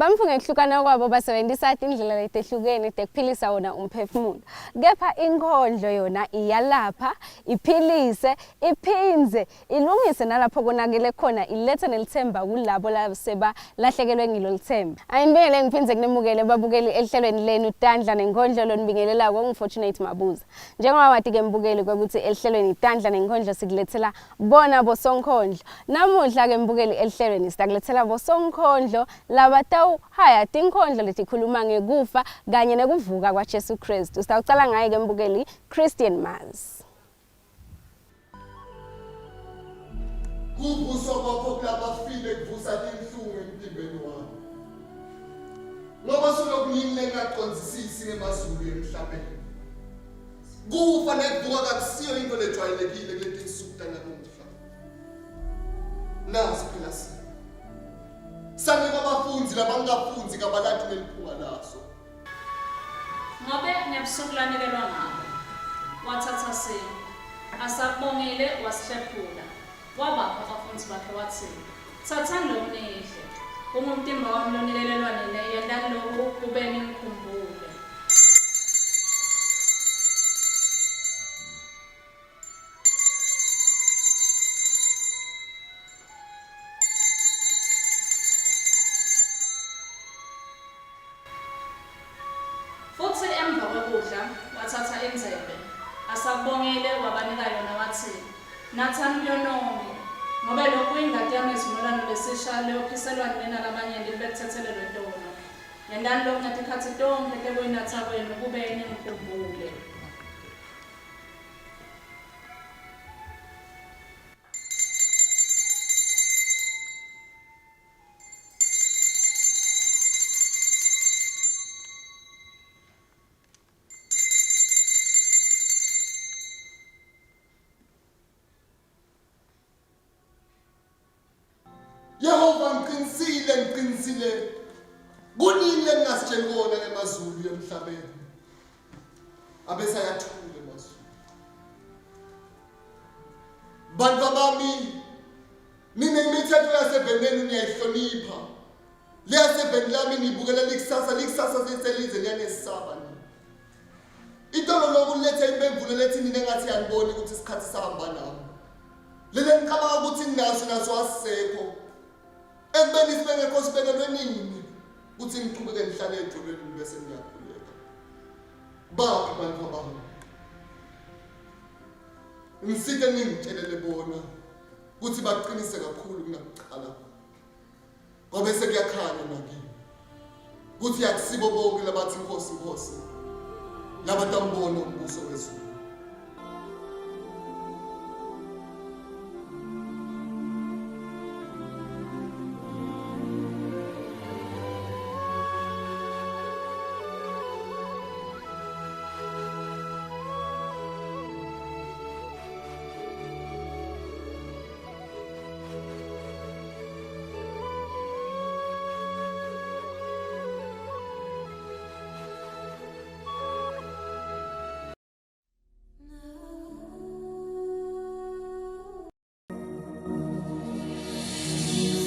Bantfu ngekuhlukana kwabo basebentisa tindlela letehlukene tekuphilisa wona umphefumulo. Kepha inkhondlo yona iyalapha, iphilise, iphindze ilungise nalapho konakele khona ilethe nelithemba kulabo lasebalahlekelwe ngilo lithemba. Ayinibingele ngiphindze nginemukele babukeli ehlelweni lenu Tandla Nenkhondlo lonibingelelako ngu-Fortunate Mabuza. Njengoba wati-ke mbukeli kwekutsi ehlelweni Tandla Nenkhondlo sikuletsela bona bosonkhondlo. Namuhla-ke mbukeli ehlelweni sitakuletsela bosonkhondlo labatawuhaya tinkhondlo letikhuluma ngekufa kanye nekuvuka kwaJesu Kristu. Sitawucala ngaye-ke mbukeli Christian Mars. Kuvuswa kwakho kulabafile kuvusa tinhlungu emtimbeni wami. Ngoba solokuningi lengingacondzisisi ngemazulu emhlabeni. Kufa nekuvuka kakusiyo into lejwayelekile kuletinsuku tanamuhla. Nasi phela simo. Sanikwa abafundzi labangafundzi kabalati neliphunga laso. Ngobe ngebusuku lanikelwa ngabo, watsatsa sinkhwa, asakubongile wasihlephula, wabapha bafundzi bakhe watsi, Tsatsani loku nidle. Kungumtimba wami lonikelelwa nine, yentani loku kube ningikhumbule. Futsi emvakwekudla, watsatsa indzebe, asabongile, wabanika yona, watsi, Natsani kuyo nonkhe, ngobe loku kuyingati yami yesivumelwano lesisha, leyophiselwa nine nalabanyenti kube kutsetselelwe tono. Yentani loku ngetikhatsi tonkhe tekuyinatsa kwenu, kube ningikhumbule. Yehova ngiqinisile ngiqinisile kuningi lengingasitsheli kona ngemazulu emhlabeni abese ayathula emazulu bantu bami Nina imithetho yaseveni lenu niyayihlonipha. Leyaseveni lami niyibukela likusasa, likusasa selize liyanesaba nina. Itolo loku lilethe impendulo lethi nina engathi yaniboni ukuthi isikhathi sahamba nami. Lele ngicabanga ukuthi nginaso naso asisekho. Ekubeni sibengekho sibekelwe nini ukuthi ngiqhubeke ngihlale edolweni bese ngiyakhuleka. Baphi abantu abami? Ngisike ningitshelele bona. Kuthi baqinise kakhulu kunakuqala. Ngoba sekuyakhanya nakimi. Kuthi akusibo bonke labathi inkosi inkosi. Labatambona umbuso wezulu.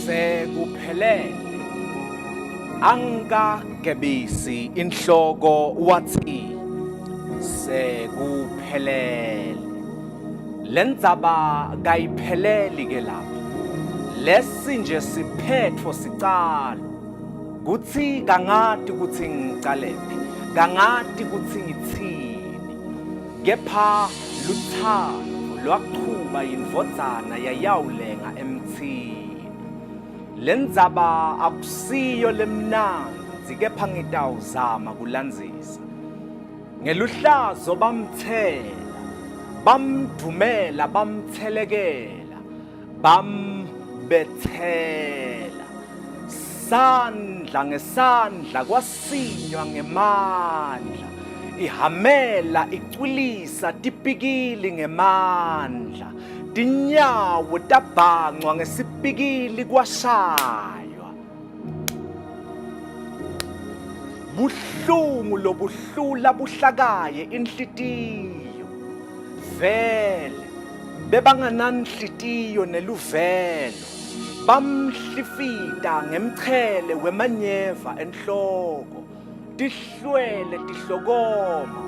Sekuphelele angikagebisi inhloko wathi sekuphelele Lendzaba kayipheleli ke lapha. Lesi nje siphetfo sicalo. Kutsi kangati kutsi ngicalephi, kangati kutsi ngitsini. Kepha lutsandvo lwachuba indvodzana yayawulenga emtsini. Lendzaba akusiyo lemnandzi kepha ngitawuzama kulandzisa. Ngeluhlazo bamthela, bamdvumela, bamthelekela, bambethela. Sandla ngesandla kwasinywa ngemandla. Ihamela icwilisa tipikili ngemandla. Tinyawo tabhancwa ngesipikili kwashaywa. Buhlungu lobuhlula buhlakaye inhlitiyo. Vele bebangananhlitiyo neluvelo. Bamhlifita ngemchele wemanyeva enhloko. Tihlwele tihlokoma,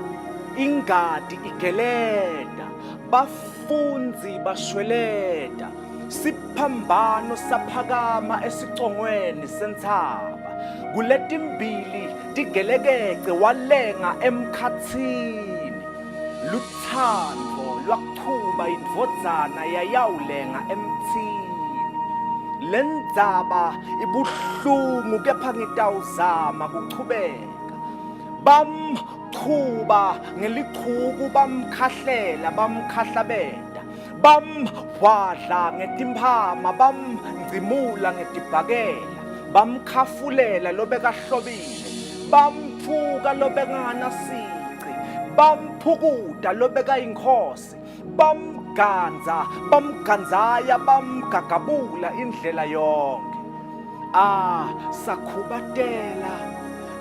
ingati igeleta, bafundzi bashweleta, siphambano saphakama esicongweni sentsaba. Kuletimbili tigelekece walenga emkhatsini. Lutsandvo lwachuba indvodzana yayawulenga emtsini. Lendzaba ibuhlungu kepha ngitawuzama kuchubeka. Bamchuba ngelichuku bamkhahlela bamkhahlabeta. Bamhwadla ngetimphama bamngcimula ngetibhakela. Bamkhafulela lobekahlobile. Bamtfuka lobekanganasici. Bamphukuta lobekayinkhosi. Bamgandza, bamgandzaya, bamgagabula indlela yonkhe. Ah, sakhubatela.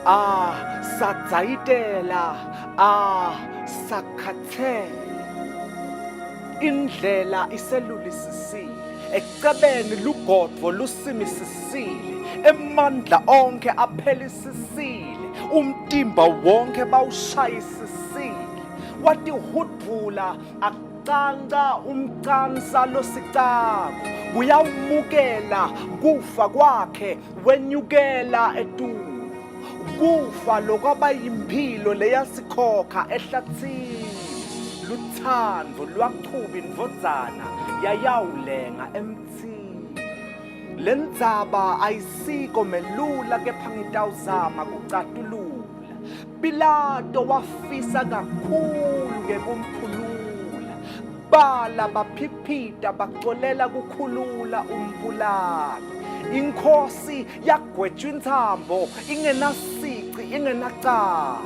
Ah, sadzayitela. Ah, sakhathele. Indlela iselulisisile. Ecebeni lugodvo lusimisisile. Emandla onkhe aphelisisile. Umtimba wonke bawushayisisile. Watihudvula acanca umcansa losicako. Kuyawumukela kufa kwakhe wenyukela etulu. Kufa lokwaba yimphilo leyasikhokha ehlathini. Lutsandvo lwachuba indvodzana yayawulenga emtsini. Lendzaba ayisiko melula kepha ngitawuzama kucatulula. Pilato wafisa kakhulu ngekumkhulula. Bala baphiphita bacolela kukhulula umbulali. Inkhosi yagwetshwa intsambo ingenasici ingenacala.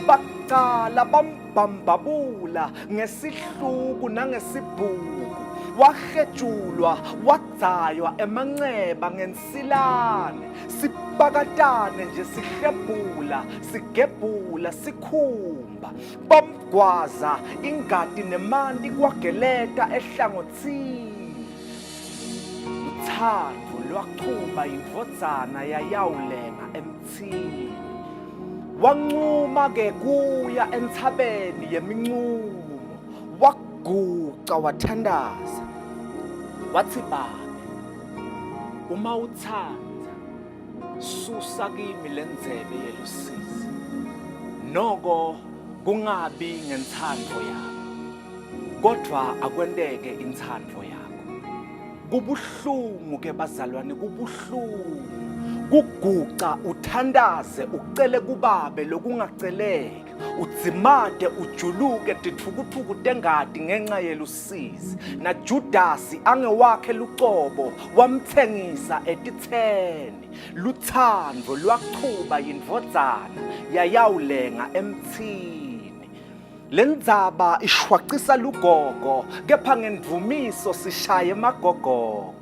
Bacala bambambabula ngesihluku nangesibhuku. Wahejulwa wadzaywa emanceba ngensilane. Sipakatane nje sihlebhula sigebhula sikhumba. Bamgwaza ingati nemanti kwageleta ehlangotsini. Lutsandvo lwachuba indvodzana yayawulenga emtsini. Wancuma ke kuya entsabeni yemincumo. Waguca wathandaza. Watsi Babe, uma utsandza susa kimi lendzebe yelusizi. Noko kungabi ngentsandvo yami kodvwa akwenteke intsandvo yakho. Kubuhlungu ke bazalwane, kubuhlungu kuguca uthandaze ucele kubabe lokungaceleki udzimate ujuluke titfukutfuku tengati ngenxa yelusizi naJudasi angewakhe lucobo wamtsengisa etitseni lutsandvo lwachuba yindvodzana yayawulenga emtsini Lendzaba ishwacisa lugogo kepha ngendvumiso sishaye emagogogo.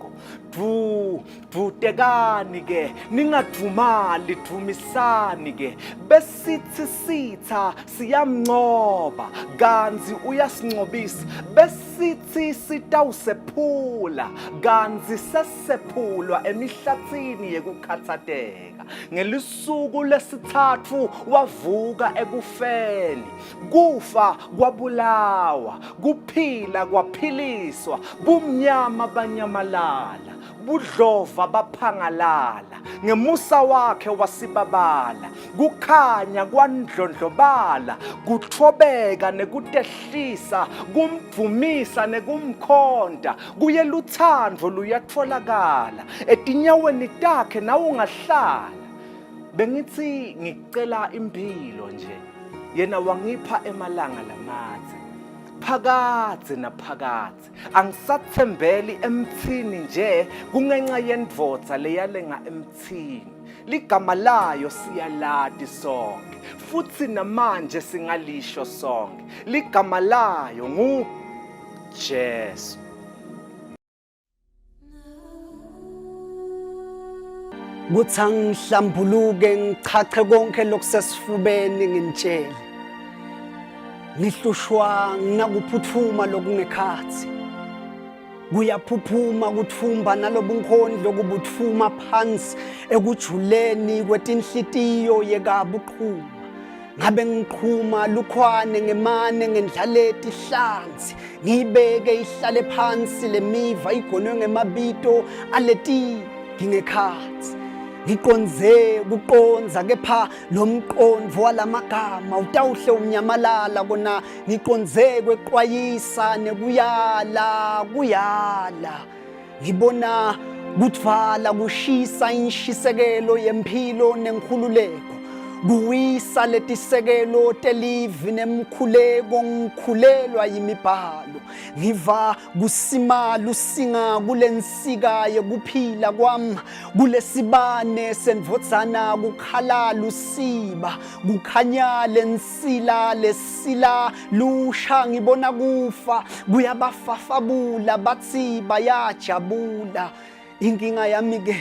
Dvu, dvutekani ke, ningadvumali, dvumisani ke. Besitsi sitha siyamncoba, kantsi uyasincobisa. Besitsi sitawusephula, kantsi sesephulwa emihlatsini yekukhatsateka. Ngelisuku lesitsatfu wavuka ekufeni. Kufa kwabulawa, kuphila kwaphiliswa, bumnyama banyamalala, budlova baphangalala. Ngemusa wakhe wasibabala, kukhanya kwandlondlobala, kutfobeka nekutehlisa, kumdvumisa nekumkhonta. Kuye lutsandvo luyatfolakala, etinyaweni takhe nawe ungahlala. Bengithi ngicela imphilo nje, yena wangipha emalanga lamadze. Phakadze naphakadze angisathembeli emthini nje kungenxa yendvodza leyalenga emthini. Ligama layo siyalati sonke futhi namanje singalisho sonke. Ligama layo ngu Jesu. Kuthi angihlambuluke ngichache konke lokusesifubeni nginitshele. Ngihlushwa nginakuphuthuma lokungekhathi. Kuyaphuphuma kutfumba nalobunkhondlo kubutfuma phansi ekujuleni kwetinhlitiyo yekabuqhuma. Ngabe ngiqhuma lukhwane ngemane ngendlaleti hlanzi ngiyibeke ihlale phansi lemiva igonwe ngemabito aleti ngingekhatsi ngiqondze kuqondza kepha lo mqondvo walamagama utawuhle unyamalala kona ngiqondze kweqwayisa nekuyala kuyala ngibona kutfwala kushisa inshisekelo yemphilo nenkhululeko kuwisa letisekelo telivi nemkhuleko ngikhulelwa yimibhalo ngiva kusima lusinga kulensika yekuphila kwami kulesibane sendvodzana kukhala lusiba kukhanya lensila lesila lusha ngibona kufa kuyabafafabula bathi bayajabula inkinga yami ke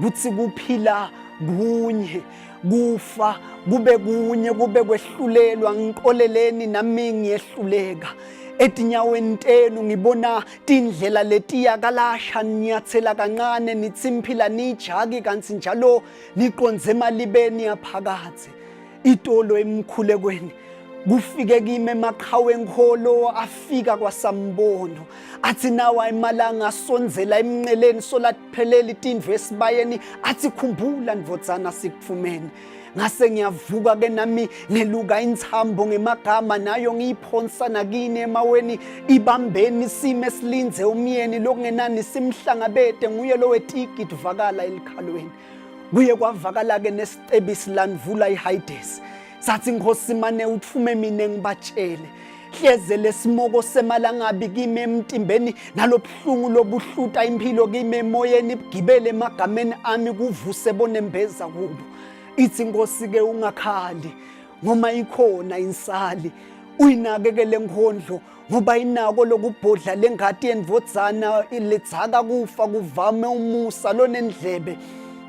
kuthi kuphila kunye kufa kube kunye kube kwehlulelwa ngiqoleleni nami ngiyehluleka etinyaweni tenu ngibona tindlela letiya kalasha ninyathela kancane nithi mphila nijaki kanti njalo niqonze emalibeni yaphakadze itolo emkhulekweni kufike kimi emaqhawe enkholo afika kwasambono athi nawa emalanga asondzela emnceleni solatipheleli tindlu esibayeni athi khumbula ndvodzana sikufumene ngase ngiyavuka ke nami ngeluka inthambo ngemagama nayo ngiyiphonsa nakini emaweni ibambeni sime silindze umyeni lokungenani simhlangabete nguye lowetiki tuvakala elikhalweni kuye kwavakala-ke nesicebisi landvula ihayidesi sathi nkosi mane uthume mina ngibatshele hleze lesimoko semalangabi kimi emtimbeni nalobuhlungu lobuhluta impilo kimi emoyeni bugibele emagameni ami kuvuse bonembeza kubo ithi inkosi ke ungakhali ngoma ikhona insali uyinakekele nkhondlo ngoba inako lokubhodla lengati yendvodzana ledzaka kufa kuvame umusa lonendlebe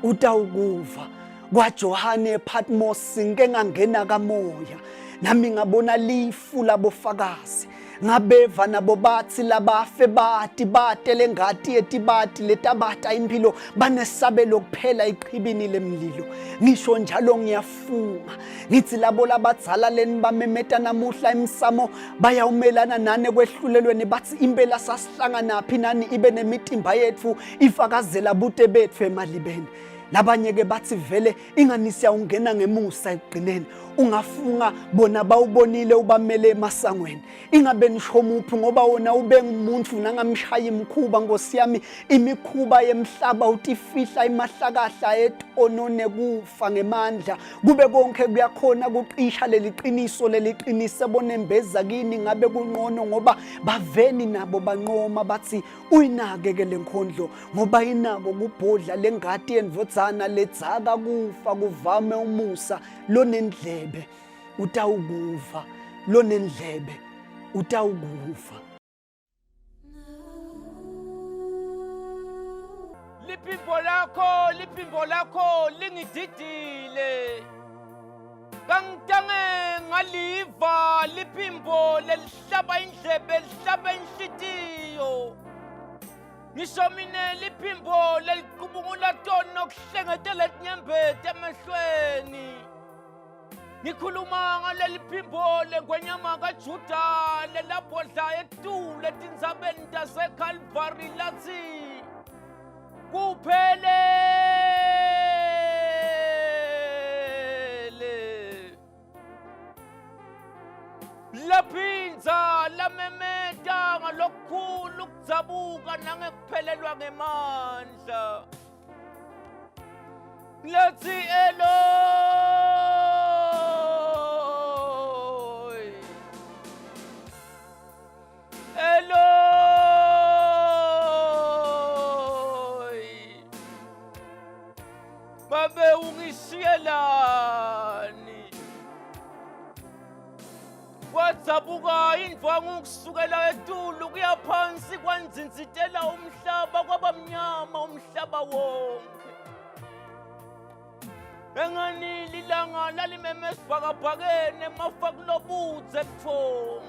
utawukuva kwaJohane ePatmos ngike ngangena kamoya nami ngabona lifu labofakazi ngabeva nabo bathi labafe bati bate lengati yetibati letabata impilo banesabelo kuphela iqhibini lemlilo ngisho njalo ngiyafunga ngithi labo labadzala leni bamemeta namuhla emsamo bayawumelana nani ekwehlulelweni bathi impela sasihlanganaphi nani ibe nemitimba yethu ifakazela bute bethu emalibeni labanye ke bathi vele ingani siyawungena ngemusa ekugcineni ungafunga bona bawubonile ubamele emasangweni ingabe nisho muphi ngoba wona ube ngumuntu nangamshaya imikhuba nkosi yami imikhuba yemhlaba utifihla imahlakahla etono nekufa ngemandla kube konke kuyakhona kuqisha leli qiniso leli qinise bonembeza kini ngabe kunqono ngoba baveni nabo banqoma bathi uyinake ke lenkhondlo ngoba inako kubhodla lengati yendvodzana ledzaka kufa kuvame umusa lonendlebe utawukuva lonendlebe utawukuva liphimbo lakho liphimbo lakho lingididile kangitange ngaliva liphimbo lelihlaba indlebe lihlaba inhlitiyo ngisho mine liphimbo leliqubungula tono kuhlengetela tinyembeti emehlweni ngikhuluma ngaleli phimbo lengwenyama kajuda lelabhodla etulu etindzabeni tasekhalvari lathi kuphelele laphindza lamemeta ngalokukhulu ukudzabuka nangekuphelelwa ngemandla Letsi Eloi Eloi Babe ungishiyelani Kwadzabuka indvwangu kusukela etulu kuya phansi kwanzinzitela umhlaba kwaba mnyama umhlaba wonke Enganile ilanga lalimeme esibhakabhakeni emafa kulobudze buthongo.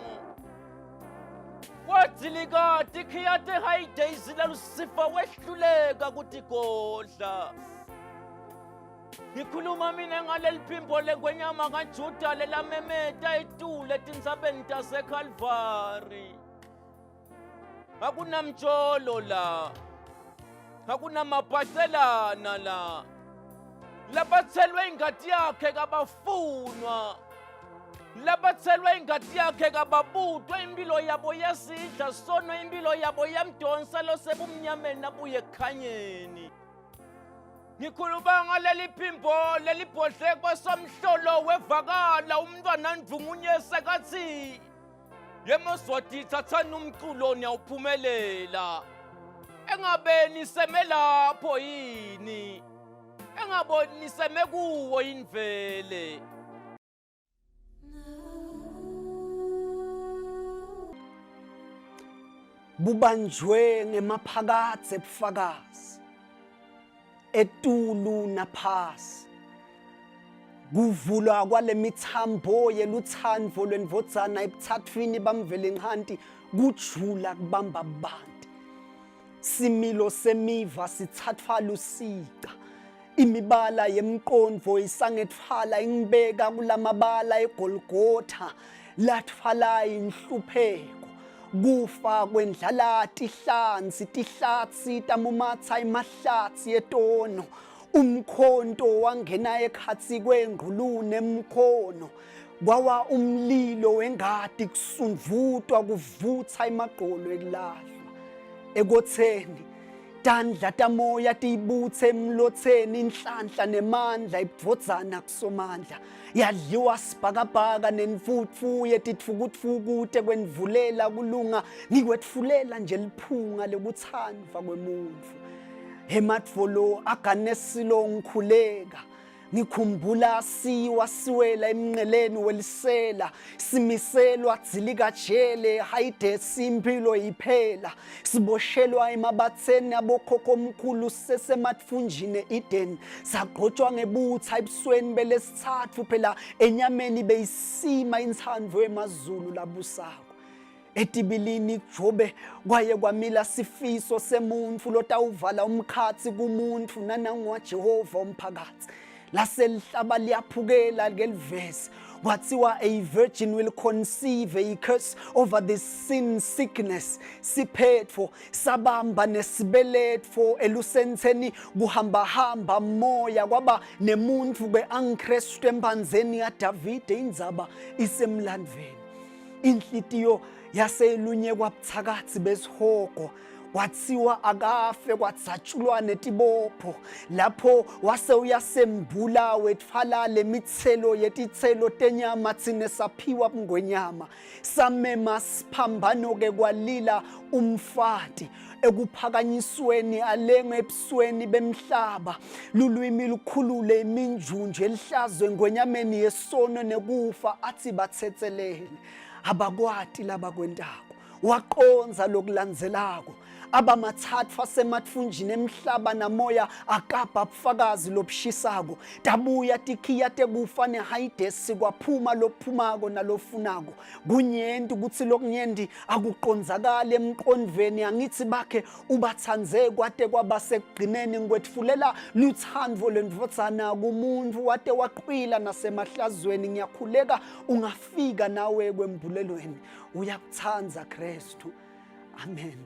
Kwadzilika tikhiya tehayideyisi lalusifa wehluleka kutigodla. Ngikhuluma mina ngaleli phimbo lengwenyama kaJuda lelamemeta etulu etintsabeni taseKhalvari. Akunamtsholo la. Akunamabhacelana la. Labathelwe ingati yakhe kabafunwa. Labathelwe ingati yakhe kababutwe impilo yabo yasidla sono impilo yabo yamdonsa losebumnyameni abuye ekukhanyeni. Ngikhuluma ngaleli phimbo lelibhodle kwasomhlolo wevakala umntwana Ndvungunye sekathi Yemaswati thathani umculo niyawuphumelela. Engabe niseme lapho yini? Engabo niseme kuwo yini vele? Bubanjwe ngemaphakadze bufakazi etulu naphasi kuvulwa kwalemithambo yelutsandvo lwendvodzana ebuthathwini bamvelinqanti kujula kubamba bantu similo semiva sithathwa lusica imibala yemqondvo isangetfwala ingibeka kulamabala eGolgotha lathwala inhlupheko kufa kwendlala tihlanzi tihlatsi tamumatha imahlatsi etono umkhonto wangena ekhatsi kwengqulu nemkhono kwawa umlilo wengati kusundvutwa kuvutha emagqolo ekulahlwa ekotheni tandla tamoya tiyibuthe emlotheni inhlanhla nemandla ibudvodzana kusomandla yadliwa sibhakabhaka nentfutfu yetitfukutfuku tekwendvulela kulunga ngikwetfulela nje liphunga lekuthandvwa kwemuntfu emadvolo aganesilo ngikhuleka ngikhumbula siwa siwela emnqeleni welisela simiselwa dzilikajele hayidesi impilo iphela siboshelwa emabatheni abokhokhomkhulu sesematfunjini e-Eden sagqotshwa ngebutha ebusweni belesithathu phela enyameni beyisima intsandvo yemazulu labusako Etibilini kujobe kwaye kwamila sifiso semuntfu lotawuvala umkhatsi kumuntfu nananguwaJehova umphakatsi. Laselihlaba liyaphukela ngelivesi kwathiwa a virgin will conceive a curse over the sin sickness siphetfo sabamba nesibeletfo elusentseni kuhambahamba moya kwaba nemuntfu ke angikrestu embandzeni yaDavide indzaba isemlandveni inhlitiyo yaseyilunyekwa buthakathi besihogo kwathiwa akafe kwadzatshulwa netibopho lapho wase uyasembula wetfwala lemithelo yetithelo tenyama thine saphiwa bungwenyama samema siphambano ke kwalila umfati ekuphakanyisweni alengwe ebusweni bemhlaba lulwimi lukhulule iminjunju elihlazo engwenyameni yesono nekufa athi bathethelele abakwati labakwentako waqonza lokulandzelako abamathathu asematfunjini emhlaba namoya akabha bufakazi lobushisako tabuya tikhiya tekufa nehayidesi kwaphuma lophumako nalofunako kunyenti kutsi lokunyenti akuqondzakali emqondvweni angithi bakhe ubathandze kwate kwaba sekugcineni ngikwetfulela lutsandvo lwendvodzana kumuntfu wate waqwila nasemahlazweni ngiyakhuleka ungafika nawe kwembulelweni uyakutsandza Kristu amen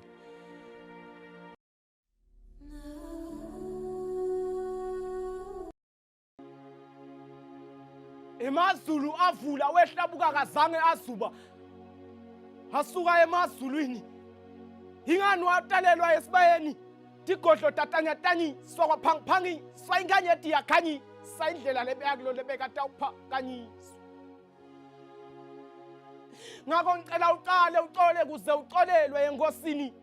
Emazulu avula wehlabuka kazange azuba asuka emazulwini ingani watalelwa esibayeni tigodlo tatanyatanyi swakwaphangi swayinkanyeti yakhanyi sayindlela lebeya kulo lebekatawuphakanyiswa ngakho ngicela uqale ucole kuze ucolelwe enkosini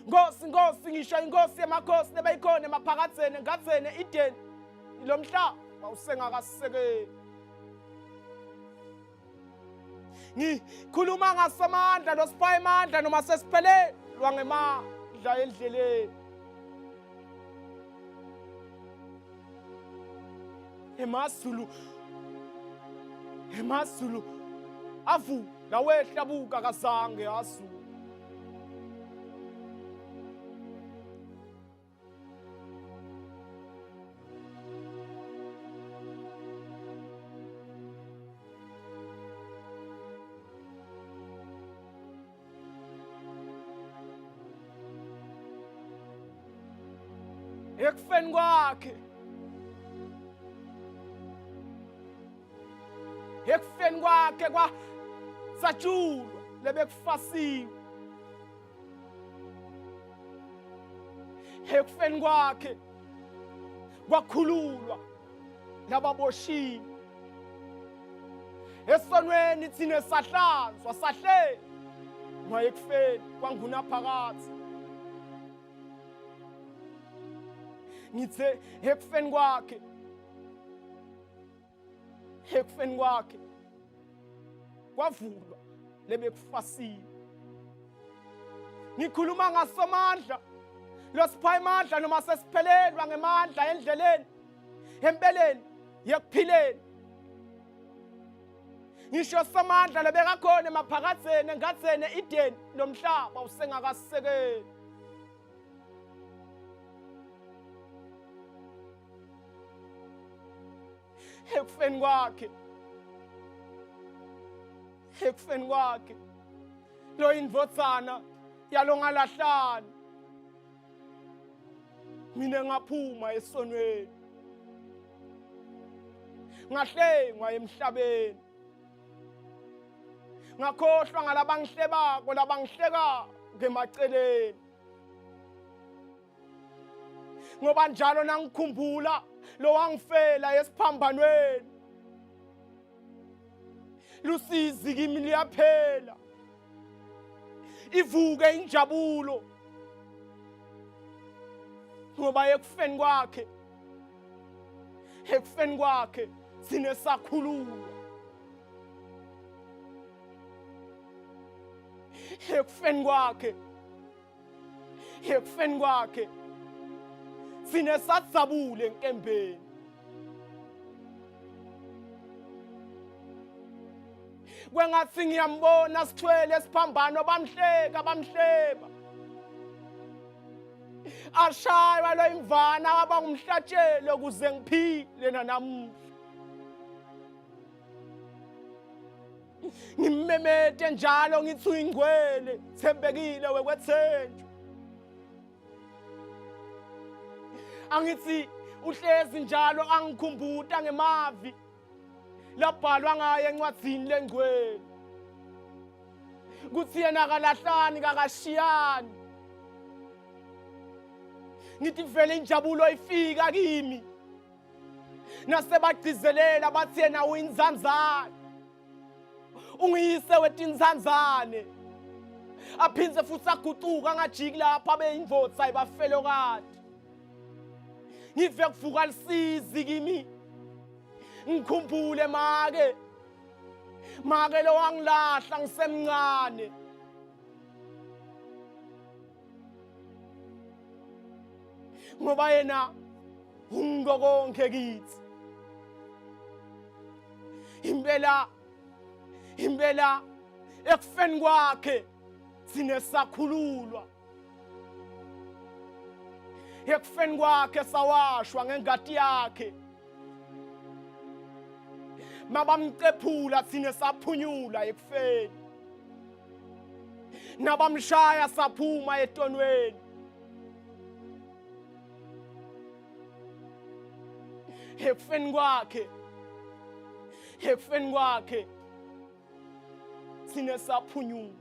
Nkosi Nkosi ngisho inkosi yemakhosi lebeyikhona emaphakadzeni engadzeni e-Eden lo mhlaba wawusengakasekeli ngikhuluma ngasomandla losipha emandla noma sesiphelelwa ngemandla endleleni emazulu emazulu avu Lawehla buka kazange azulu. Ekufeni kwakhe ekufeni kwakhe kwasatshulwa lebekufasiwe ekufeni kwakhe kwakhululwa lababoshiwe esonweni thina sahlanzwa sahleli ngwayekufeni kwangunaphakathi ngithe ekufeni kwakhe ekufeni kwakhe kwavulwa lebekufasile ngikhuluma ngasomandla losipha imandla noma sesiphelelwa ngemandla endleleni empeleni yekuphileni ngisho somandla lebekakhona emaphakatheni engatheni ideni lomhlaba usengakasekeli ekufeni kwakhe ekufeni kwakhe lo indvodzana yalongalahlani mina ngaphuma esonweni ngahlengwa emhlabeni ngakhohlwa ngalabangihlebako labangihleka ngemaceleni ngoba njalo nangikhumbula lo wangifela esiphambanweni lusizi kimi liyaphela ivuke injabulo ngoba ekufeni kwakhe ekufeni kwakhe sine sakhululwa ekufeni kwakhe ekufeni kwakhe sine sadzabule enkembeni kwengathi ngiyambona sithwele esiphambano bamhleka bamhleba ashaywa lo imvana abangumhlatshelo kuze ngiphile nanamuhla ngimemete njalo ngithi uyingcwele thembekile wekwethenjwa angithi uhlezi njalo angikhumbuta ngemavi labhalwa ngaye encwadzini lengcwele kuthi yena akalahlani kakashiyani ngithi vele injabulo ifika kimi nasebagcizelela bathi yena uyinzanzane ungiyise wetinzanzane aphindze futhi agucuka angajiki lapho abe indvodza ibafelokati ngive kuvuka lisizi kimi ngikhumbule make make lo wangilahla ngisemncane ngoba yena ungo konke kithi impela impela ekufeni kwakhe sine sakhululwa ekufeni kwakhe sawashwa ngengati yakhe mabamcephula thina saphunyula ekufeni nabamshaya saphuma etonweni ekufeni kwakhe ekufeni kwakhe thina saphunyula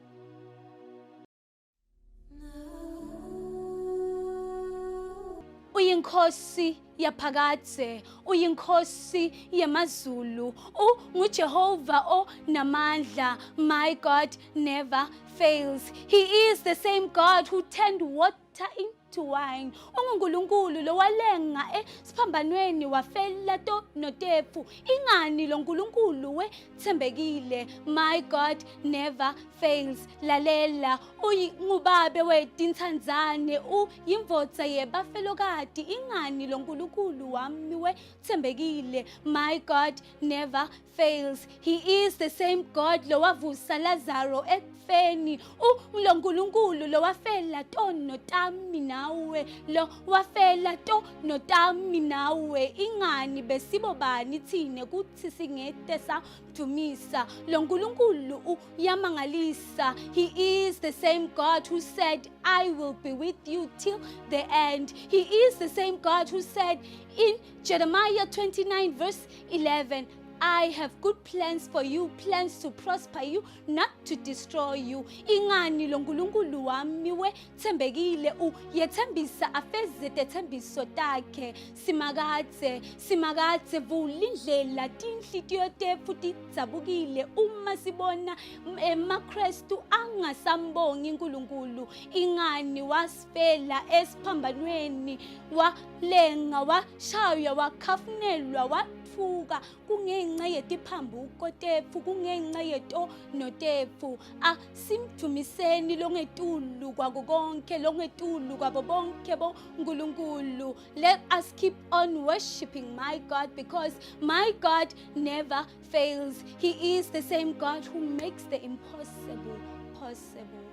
Uyinkosi yaphakadze, uyinkosi yemazulu, unguJehova onamandla. My God never fails. He is the same God who turned water into to wine. UnguNkulunkulu lowalenga esiphambanweni wafela tono tetfu. Ingani lo Nkulunkulu wetsembekile. My God never fails. Lalela, uyingubabe wetintsandzane, uyimvodza yebafelokati. Ingani lo Nkulunkulu wami wetsembekile. My God never fails. He is the same God lowavusa Lazaro ekufeni. Ungulo Nkulunkulu lowafela tono tami nawe, lo wafela tono tami nawe. Ingani besibo bani thine kuthi singete samdumisa. Lo Nkulunkulu uyamangalisa. He is the same God who said, I will be with you till the end. He is the same God who said in Jeremiah 29 verse 11, I have good plans for you, plans to prosper you, not to destroy you. Ingani lo Nkulunkulu wami wethembekile uyethembisa afeze tethembiso takhe. Simakadze, Simakadze vula indlela tinhlitiyo tetfu tidzabukile uma sibona emaKristu angasambongi uNkulunkulu. Ingani wasifela esiphambanweni walenga washaywa wakhafunelwa watfuka kungenxa yetiphambuko tetfu kungenxa yetono tetfu asimdvumiseni longetulu kwako konke longetulu kwabo bonke bonkulunkulu let us keep on worshiping my god because my god never fails he is the same god who makes the impossible possible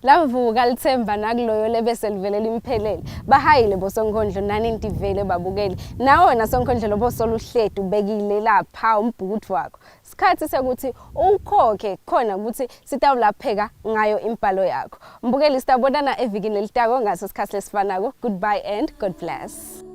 Lavuka lithemba nakuloyo lebese livele limphelele. Bahayile bosonkondlo nani ntivele babukeli. Nawe wena sonkondlo lobo soluhleti ubekile lapha umbhukudu wakho. Sikhathi sekuthi uwukhokhe khona ukuthi sitawulapheka ngayo imbhalo yakho. Mbukeli sitabonana evikini lelitako ngaso sikhathi lesifanako. Goodbye and God bless.